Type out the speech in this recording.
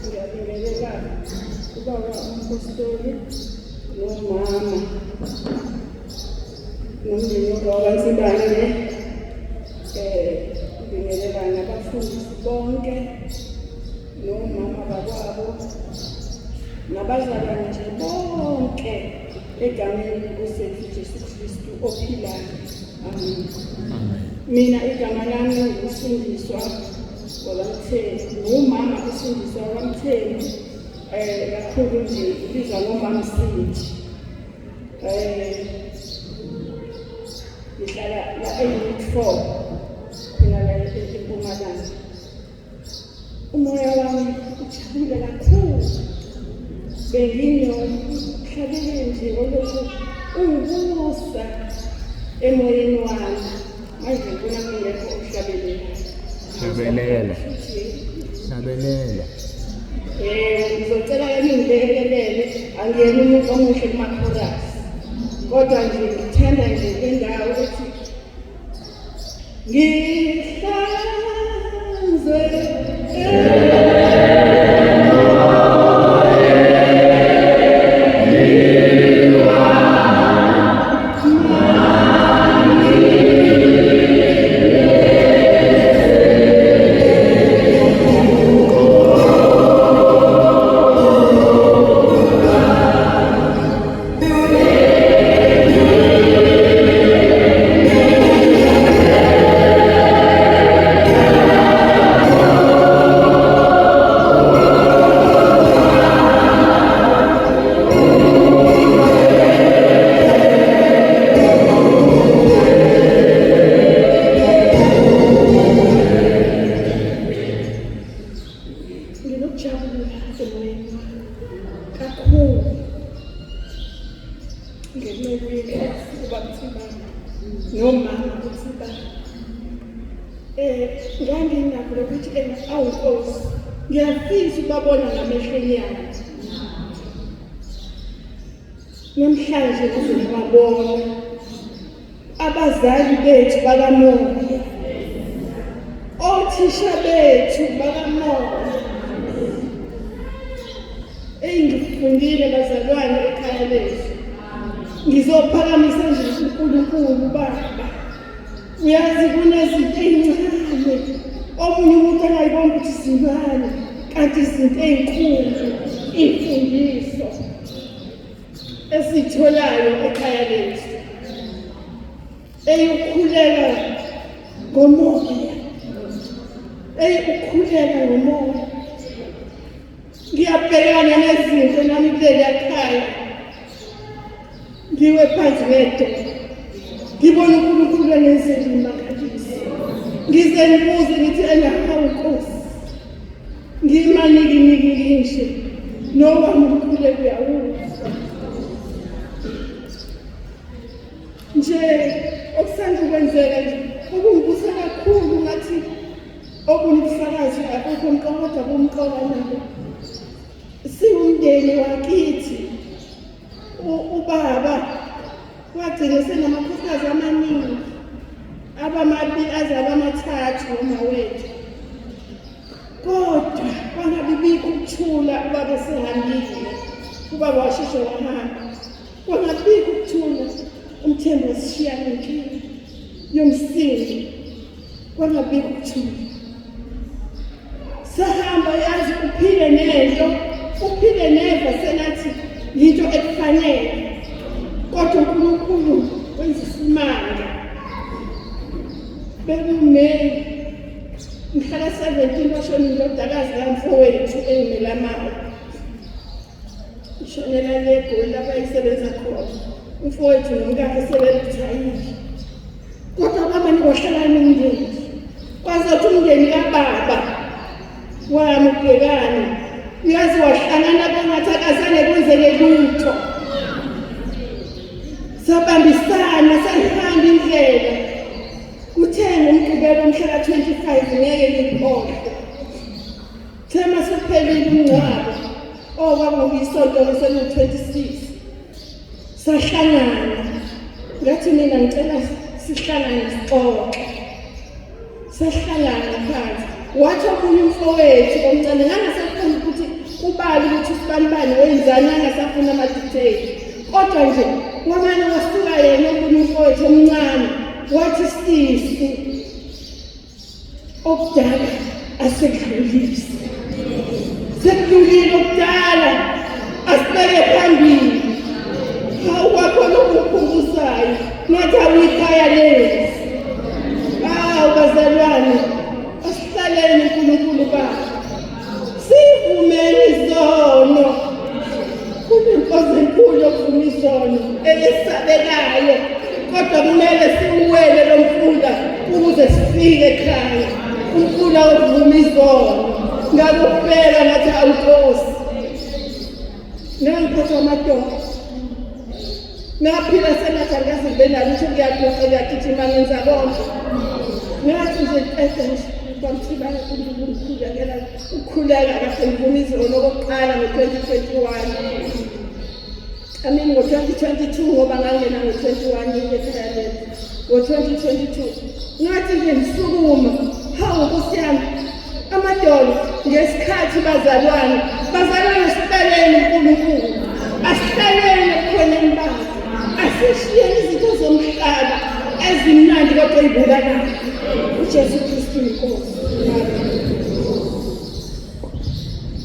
Ngiyabingelela ubaba umpostoli nomama nomndeni wakwaNsibande, ngibingelela nabafundisi bonke nomama bakwabo nabazalwane nje bonke egameni lenkosi yethu Jesu Kristu ophilayo. Amen. Mina igama lami nguSindiswa wakaMthembu, ngumama uSindiswa wakaMthembu, kakhulu nje ibizwa ngomamSindi. Ngihlala la e-Unit 4 khona la eMpumalanga. Umoya wami ujabule kakhulu, benginomhlabeleli nje olokhu ungibusa emoyeni wami. Manje ngibona kungekho ohlabelelayo. Hlabelela. Hlabelela. Ngizocela ke ningilekelele, angiyena umuntu omuhle kuma-chorus, kodwa nje ngithanda nje le ndawo ethi ngihlanzwe. Nginokujabula emoyeni wami kakhulu ngenceku yenkosi uBaba nomama uThibana. Nganginakho lokuthi ena awu Nkosi, ngiyafisa ukubabona ngamehlo enyama. Namhlanje kuze ngibabona abazali bethu bakamoya, othisha bethu bakamoya. Eyi, ngifundile bazalwane ekhaya lethu. Ngizophakamisa nje uNkulunkulu Baba. Uyazi kunezinto ey'ncane omunye umuntu angayibona ukuthi zincane, kanti izinto ey'nkulu, iy'mfundiso esiyitholayo ekhaya lethu eyukhuleka ngomoya, eyukhuleka ngomoya. Ngiyabhekana nezinto nami kuleliya khaya, ngiwe phansi ngedolo, ngibona uNkulunkulu engenzela imangaliso. Ngize ngibuze ngithi enahawu Nkosi, ngimanikiniki nje nowami umkhuleko uyawuzwa nje. Okusanda ukwenzeka nje okungibusa kakhulu, ngathi obunye ubufakazi akukho mqoka, kodwa kumqoka nabo. Siwumndeni wakithi, ubaba wagcina senamakhosikazi amaningi, abamabili aze abamathathu uma wethu, kodwa kwangabibikho ukuthula. Ubaba esehambile, ubaba washeshe wahamba, kwangabikho ukuthula. UMthembu wasishiya nenkinga yomsindo, kwangabikho ukuthula. Sahamba, yazi uphile nento, uphile neva sengathi yinto ekufanele, kodwa uNkulunkulu wenza isimanga. Bekumeyi mhla ka-17 washona indodakazi kamfowethu engimelamayo, ishonela leGoli lapho ayisebenza khona. Umfowethu nomkakhe sebelithayile, kodwa kwamane kwahlala nomndeni, kwazathi umndeni kababa wami ubhekane, uyazi, wahlangana kwangathi akazange kwenzeke lutho. Sabambisana, sayihamba indlela. Kuthe ngoMgqibelo mhla ka-25, ngeke ngikhohlwe, Thema sekuphelile umngcwabo okwakuyisonto seliwu-26, sahlangana. Ngathi mina ngicela sihlangane sixoxe. Sahlangana phansi. Wathi omunye umfowethu omncane ngangasafuni ukuthi kubali ukuthi usibanibani wenzani, ngangasafuni ama-detail, kodwa nje wamane wasuka yena omunye umfowethu omncane wathi, "Sisi, okudala asekudlulise, sekudlulile okudala, asibeke phambili." Hawu, kwakhona okukhumbuzayo ngathi awuyikhaya lezi. Hawu bazalwane, asihlaleni uNkulunkulu Baba, sivumeni izono. Kunenkosi enkulu yokuvuma izono eyesabekayo, kodwa kumele siwuwele lo mfula ukuze sifike ekhaya, umfula wokuvuma izono. Ngakubheka ngathi, awunkosi, ngangiphathwa amadolo, ngaphila sengathi angikaze ngibe nalutho, ngiyaguqa, ngiyagijima, ngenza konke. Ngathi nje qeda nje kwamthibana ukukhulekela, ukukhuleka kahle, ngivuma izono okokuqala ngo-2021, I mean ngo-2022, ngoba ngangena ngo-21 ekhaya lethu. Ngo-2022 ngathi nje ngisukuma, hawu nkosi yami, amadolo. Ngesikhathi bazalwane, bazalwane, sihlaleni uNkulunkulu, asihlaleni ebukhoneni bakhe, asishiyeni izinto zomhlaba ezimnandi kodwa ey'bulalayo. UJesu Kristu inkosi. Amen.